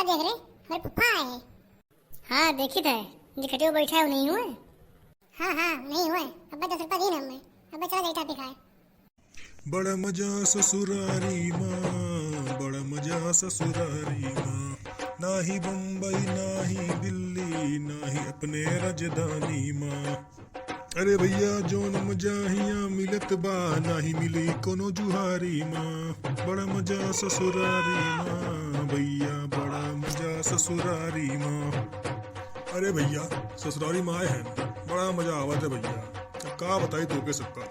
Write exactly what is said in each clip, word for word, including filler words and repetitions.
देख रे, हमरे पप्पा आए हैं। हाँ, देखित है, जे खटिया बैठा है, वो नहीं हुए? हाँ, हाँ, नहीं हुए। अब्बे दस रुपया दीन हमें, अब्बे चला जाइता पिखाए। बड़ा मजा ससुरारी मा, बड़ा मजा ससुरारी मा। नाही बम्बई, नाही दिल्ली, नाही अपने राजधानी मा। अरे भैया, जौन मजा हियाँ मिलत बा, नाही मिली कोनो जुहारी मा। बड़ा मजा ससुरारी मा, भैया, बड़ा मजा ससुरारी मा। अरे भैया, ससुरारी मा आए हैं, बड़ा मजा आवत है भैया। अब का बताई तोके सबका।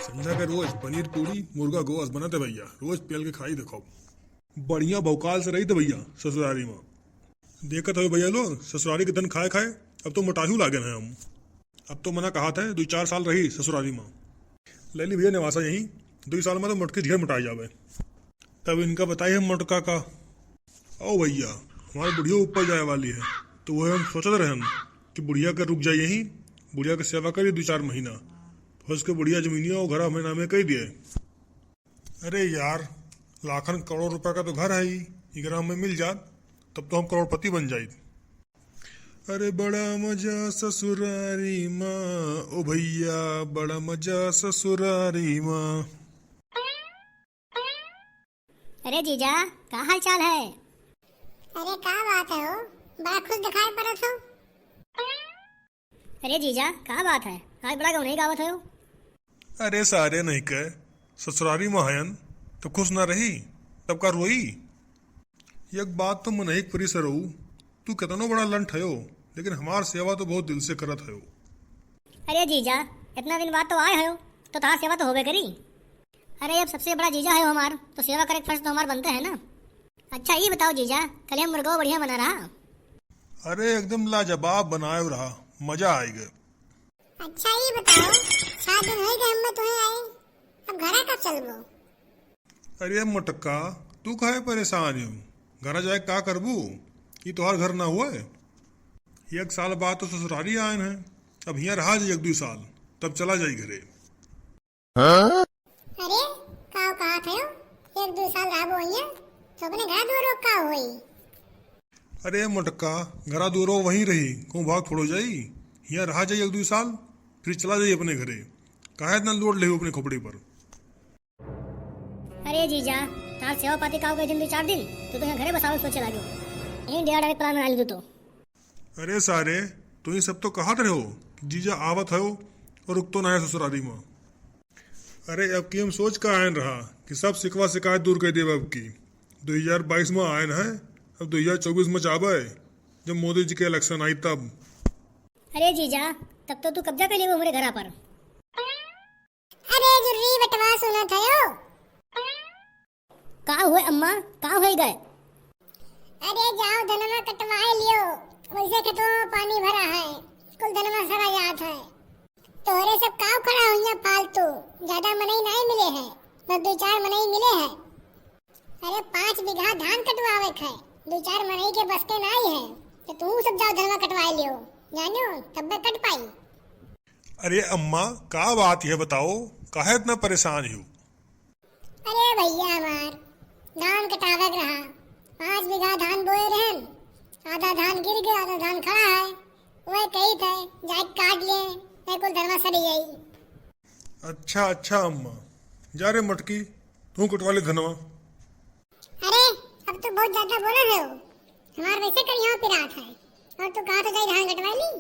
संझा के रोज पनीर पूड़ी, मुर्गा गोश्त बनत है भैया, रोज पेल के खाई देखो। बढ़िया भौकाल से रही थे भैया ससुरारी मा। देखत हवे भैया लोग, ससुरारी के धन खाए खाए अब तो मोटाहू लागे हैं हम। अब तो मना कहा था, दुई चार साल रही ससुरारी मा। ले ली भैया नेवासा यहीं, दुई साल मा तो मोटकी ढेर मोटाई जावे। तब इनका बताई हम मोटका का। ओ भैया, हमार बुढ़िया ऊपर जाए वाली है, तो वह हम सोचत रहन कि बुढ़िया के रुक जाए यहीं, बुढ़िया के सेवा करी दुई चार महीना, फिर उसके बुढ़िया जमीनिया और घर हमें नामे कही दिए। अरे यार, लाखन करोड़ रुपया का तो घर है ही, इकरा हमें मिल जात, तब तो हम करोड़पति बन जाइत। अरे बड़ा मजा ससुरारी मा, ओ भैया, बड़ा मजा ससुरारी मा। अरे जीजा, का हाल चाल है? अरे का बात है हो, बड़ा खुश दिखाई पड़त हो। अरे जीजा, का बात है, आज बड़ा गौनई गावत हो? अरे सारे नहीं कहे, ससुरारी मा हयन तो खुश ना रही, तब का रोई? एक बात तो मनही के परी सरऊ, तू केतनो बड़ा लंठ हयो, लेकिन हमार सेवा तो बहुत दिल से करत हयो। अरे जीजा, इतना दिन बाद तो आए हयो, तो तहार सेवा तो होबे करी। अरे, अब सबसे बड़ा जीजा हयो हमार, तो सेवा करे के फर्ज तो हमार बनते है ना। अच्छा, ई बताओ जीजा, कल हम मुर्गो बढ़िया बना रहा? अरे, एकदम लाजवाब बनाए रहा, मजा आइ गए। अच्छा, ई बताओ, सात दिन होइ गए हमें तुहें आए, अब घरा कब चलबो? अरे मोटका, तू काहे परेशान हो? घरा जाए का करबू? ई तोहार घर ना हुए। एक साल बाद तो ससुरारी आयन है, अब हियाँ रहा जाई एक दुई साल, तब चला जाई घरे। अरे, का कहा थे? एक दुई साल रहबो हियाँ, तो अपने घर दुआरो का होई? अरे मोटका, घरा दुआरो वहीं रही, कहूँ भाग थोड़ो जाई। हियाँ रहा जाई एक दुई साल, फिर चला जाई अपने घरे। काहे इतना लोड लेहू अपने खोपड़ी पर? अरे जीजा, तार सेवा पाती का हो गए दिन दुई चार दिन, तू तो यहाँ घरे बसावे सोचे लागे। यहीं डेरा डायरेक्ट प्लान बना ली तू तो। अरे सारे, तू ही सब तो कहत रहे हो कि जीजा आवत हो और रुकतो ना है ससुरारी में। अरे अब की हम सोच का आयन रहा कि सब शिकवा शिकायत दूर कर देब। अब की दो हज़ार बाईस में आयन है, अब दो हज़ार चउबीस में जाबे, जब मोदी जी के इलेक्शन आई तब। अरे जीजा, तब तो तू कब्जा कर लेबो हमरे घरा पर। अरे जुर्री बटवा सुनत हयो? का हुए अम्मा, का होई गए? अरे जाओ धनवा कटवाए लियो, वैसे खेतवा में पानी भरा है, कुल धनवा सड़ा जात है। तोहरे सब काव खड़ा हुइया फालतू, ज्यादा मनई नाई मिले है, बस दुई चार मनई मिले है। अरे पाँच बीघा धान कटवावे के है, दुई चार मनई के बस के नाई है, तो तू सब जाओ धनवा कटवाए लियो, जानियो तब्बे कट पाई। अरे अम्मा, का बात है बताओ, काहे इतना परेशान हो? अरे भैया हमार धान कटावे के रहा, पाँच बीघा धान बोए रहन, आधा धान गिर गया, आधा धान खड़ा है, वह कही थे जाए काट लिए, नहीं कुल धनवा सड़ जाई। अच्छा अच्छा अम्मा, जा रे मटकी, तू कटवा ले धनवा। अरे अब तो बहुत ज्यादा बोल रहे हो, हमार वैसे करिया पिरात है, और तू कहा तो जाई धान कटवा ली।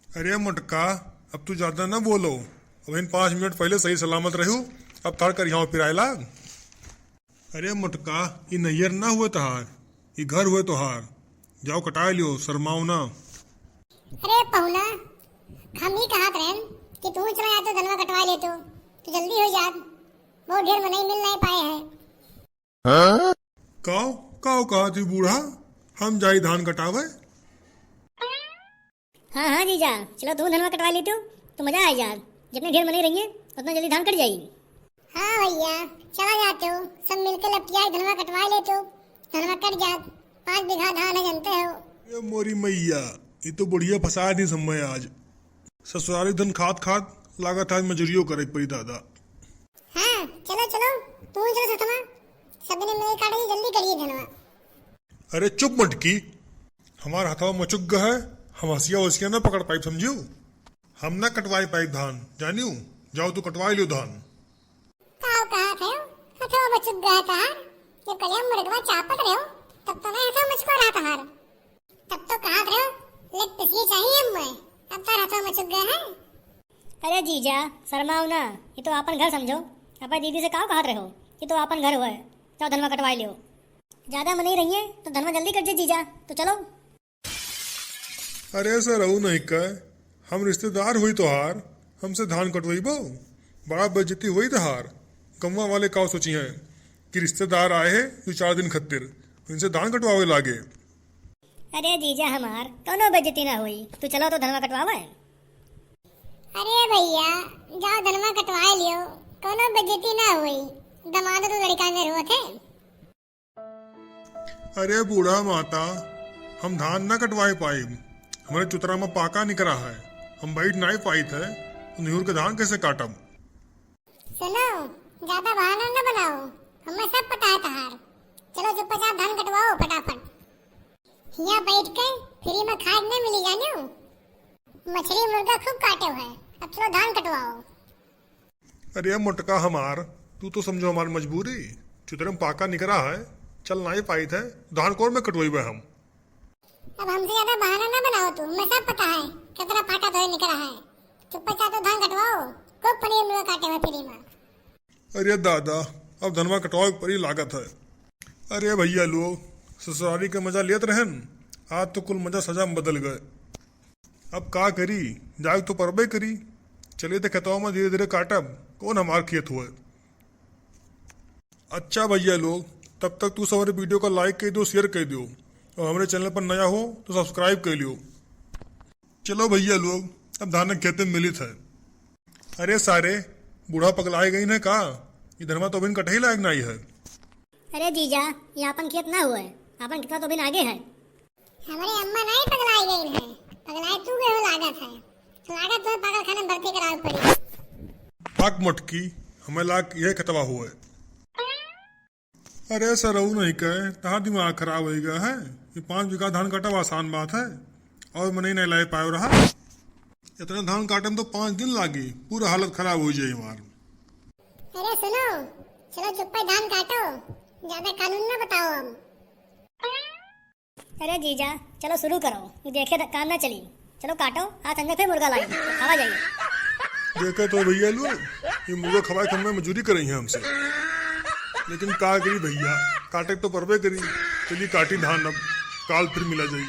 अरे मोटका, अब तू ज्यादा ना बोलो, अब इन पाँच मिनट पहले सही सलामत रहू, अब थार करियाव पिराए लाग। अरे मोटका, ई नैयर ना हुए तहार, ई घर हुए तोहार, जाओ कटाए लियो, शर्माओ ना। अरे पहुना, हम ई कहत रहन कि तू चला जातो धनवा कटवा लेतो, तो जल्दी हो जात, बहुत ढेर मनई मिल नहीं पाए हैं। काव, काव कहा थी बूढ़ा, हम जाई धान कटावे? हाँ, हाँ जीजा, चलो तू धनवा कटवा लेतो, तो मजा आ जात। जितने ढेर मनई रहिए, उतना जल्दी धान कट जाई। हाँ भैया, चला जातो, सब मिलके लपटिया के धनवा कटवा लेतो, धनवा कट जात, पाँच बीघा धान है जानते हो। ए मोरी मैया, ये तो बढ़िया फंसा दी समय आज। ससुरारी धन खात खात लागत आज मजूरियो करे के पड़ी दादा। हाँ, चलो, चलो, तू चलो सतमा, सब जने मिल काटे, जल्दी करिए धनवा। अरे चुप मटकी, हमार हथवा मचुक गए है, हम हसिया वसिया ना पकड़ पाइब, समझियो? हम ना कटवाए पाइब धान, जानियो? जाओ तू कटवाए लियो धान। का कहत रहो? हथवा मचुक गए तहार? जब कलिया मुर्गवा चापत रहो, तब तो ना हथवा मचुका रहा तहार। तब तो कहत रहो, लेग पीस चाहिए हमें, अब तार हथवा मचुक गए है। अरे जीजा, शर्माओ ना, ये तो आपन घर समझो। अपने दीदी से काव कहत रहो, ये तो आपन घर हुआ है, जाओ धनवा कटवाए लियो। ज्यादा मनई रहिए तो धनवा जल्दी कट जाए जीजा, तो चलो। अरे सरऊ नहीं कह, हम रिश्तेदार हुई तोहार, हमसे धान कटवइबो? बड़ा बेइज्जती हुई तोहार। गमवा वाले काव सोची हैं कि रिश्तेदार आए हैं दो चार दिन खत्तिर, इनसे धान कटवावे लागे। अरे जीजा हमार, कौनो बेइज्जती ना हुई, तू चलो तो धनवा कटवावे। अरे भैया, जाओ धनवा कटवाए लियो, कौनो बेइज्जती ना हुई, दमाद तो लड़का में रोत है। अरे बूढ़ा माता, हम धान ना कटवाए पाइब, हमरे चुतरा में पाका निकरा है, हम बैठ नाई पाइत है, तो निहुर के धान कैसे काटब? सुनो, ज्यादा बहाना ना बनाओ, हमें सब पता है तहार। चलो चुपचाप धान कटवाओ फटाफट। हियाँ बैठ के फ्री में खाए न मिली जानियो, मछली मुर्गा खूब काटे है, अब चलो धान कटवाओ। अरे मोटका हमार, तू तो समझो हमार मजबूरी। चुतरे में पाका निकरा है, चल नाई पाइत है, धान कोर में कटवइबे हम। अब हमसे ज्यादा बहाना ना बनाओ तू, मैं सब पता है, कितना पाका धोए निकरा है। चुपचाप तो धान कटवाओ, खूब पनीर मुर्गा काटे हुए फ्री में। अरे दादा, अब धनवा कटवावे के परी लागत है। अरे भैया लोग, ससुरारी के मजा लेत रहन, आज तो कुल मजा सजा में बदल गए। अब का करी, जाग तो परबे करी। चलिए तो खेतवा में धीरे धीरे काटब, कौन हमार खेत हुए। अच्छा भैया लोग, तब तक तू सब हमारे वीडियो का लाइक कर दियो, शेयर कर दियो, और हमारे चैनल पर नया हो तो सब्सक्राइब कर लियो। चलो भैया लोग, अब धान खेते में मिलित है। अरे सारे, बूढ़ा पगलाए गई न का? ये धनवा तो अभी कटही लायक नहीं है। अरे जीजा, ये आपन खेत ना हुए, आपन खेतवा तो अभी आगे है। हमरे अम्मा नहीं पगलाई गई है, पगलाई तू गए हो लागत है। लागत है पागल खाने में भर्ती करावे पड़ी। हक मटकी, हमें लाग यह खेतवा हुए। अरे सरऊ नहीं कहे, तहार दिमाग खराब हो गया है। ये पाँच बीघा धान काटब आसान बात है, और मनई नहीं लाए पाए रहा। इतना धान काटे में तो पाँच दिन लागी, पूरा हालत खराब हो जाए हमार। अरे सुनो, चलो चुप्पे धान काटो, ज्यादा कानून ना बताओ हम। अरे जीजा, चलो शुरू करो, ये देखे त-, काम ना चली। चलो काटो, आज संझा फिर मुर्गा लाई, खावा जाइए। देखे तो भैया लोग, ये मुर्गा खवाए के हमें मजूरी करई है हमसे, लेकिन का करी भैया, काटे तो परबे करी। चलिए काटी धान, अब काल फिर मिला जाई।